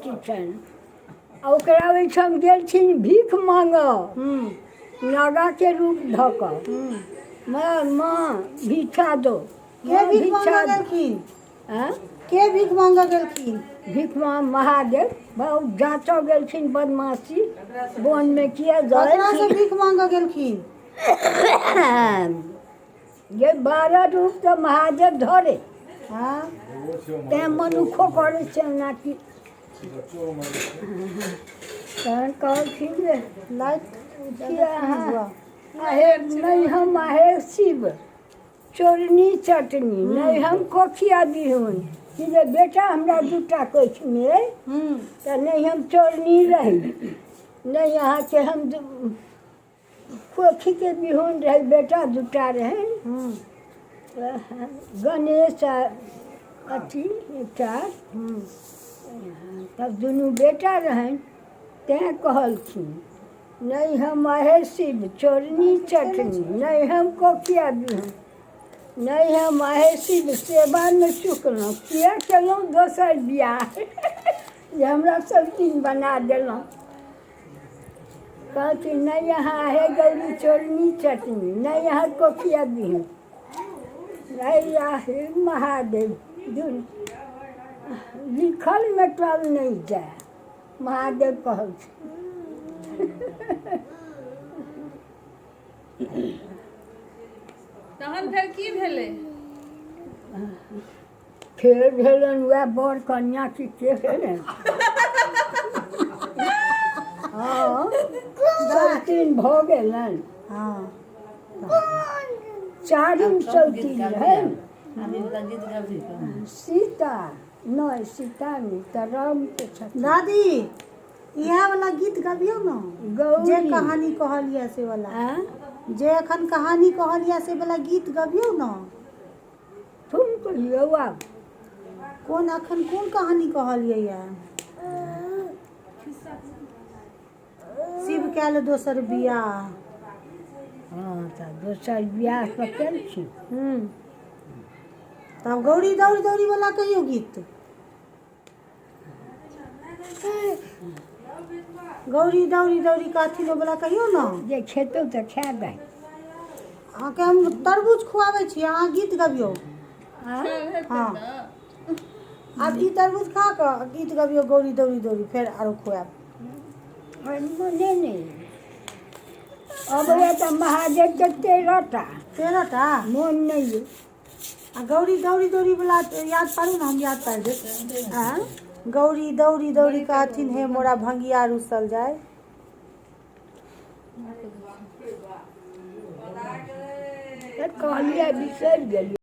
छनि आ ओकरा ओहिठाम गेलखिन भीख मांगऽ नागाके रूप धऽ कऽ, माँ माँ भिक्षा दो। के माँ भीख भिक्षा मांगऽ दो। गेलखिन? आँय? के भीख मांगऽ गेलखिन? भीख मांग महादेव बहुत जाँचऽ गेलखिन, बदमाशी वनमे किया ककरा जाइ से भीख मांगऽ गेलखिन? जे 12 रूप तऽ महादेव धरे। हँ। तेँ मनुखो करै छै ओना की। तहन कहलखिन जे लाइट कि अहाँ आहे नहि हम आहे शिव चोरनी चटनी नहि हम कोखिया बिहुन कि जे बेटा हमरा दूटा कोखिमे अइ तऽ नहि हम चोरनी रही, नहि अहाँके हम कोखीके बिहुन रहै, बेटा दूटा रहै, गणेश आ अथी एकटा। तब दुनू बेटा रहनि, तेँ कहलखिन नहि हम आहे शिव चोरनी चटनी नहि हम कोखिया बिहुन नहि हम आहे शिव सेवामे चुकलहुँ, किया केलहुँ दोसर बियाह जे हमरा सब दिन बना देलहुँ। कहलखिन नहि अहाँ आहे गौरी चोरनी चटनी नहि अहाँ कोखिया बिहुन नहि आहे महादेव दुन लिखल मेटल नहि जाय, महादेव कहलखिन। तहन फेर की भेलै? फेर भेलनि उएह बर कनिया की के भेलनि। हँ, सौतीन भऽ गेलनि। चारिम सौतीन रहनि सीता, नहि सीता नहि तऽ रामके छथिन। दादी, इएह वाला गीत गबियौ ने जे गौरी कहानी कहलियै से वाला। आँय? जे एखन कहानी कहलियै से वाला गीत गबियौ ने। तुम कहियौ आब। कोन अखन कोन कहानी कहलियै ये? शिव कयल दोसर बियाह। हँ, तऽ दोसर बियाह तऽ केलखिन। तब गौरी दौड़ी दौड़ी वाला कहियौ गीत। गौरी दौड़ी दौड़ी कहथिन ओ वाला कहियौ ने। जे खेतौ तऽ खा दे। अहाँके हम तरबूज खुआबै छी, अहाँ गीत गबियौ। हँ, आब ई तरबूज खा कऽ गीत गबियौ गौरी दौड़ी दौड़ी, फेर आरो खुआएब। मने नहि अबैया तऽ महादेवके 13 टा। 13 टा। मोन नहि अइ। आ गौरी दौड़ी दौड़ी वाला याद पारू ने, हम याद पारि देब। आँ? गौरी दौड़ी दौड़ी कहथिन हे मोरा भंगिया रुसल जाय। तऽ कहलियै, बिसरि गेलियै।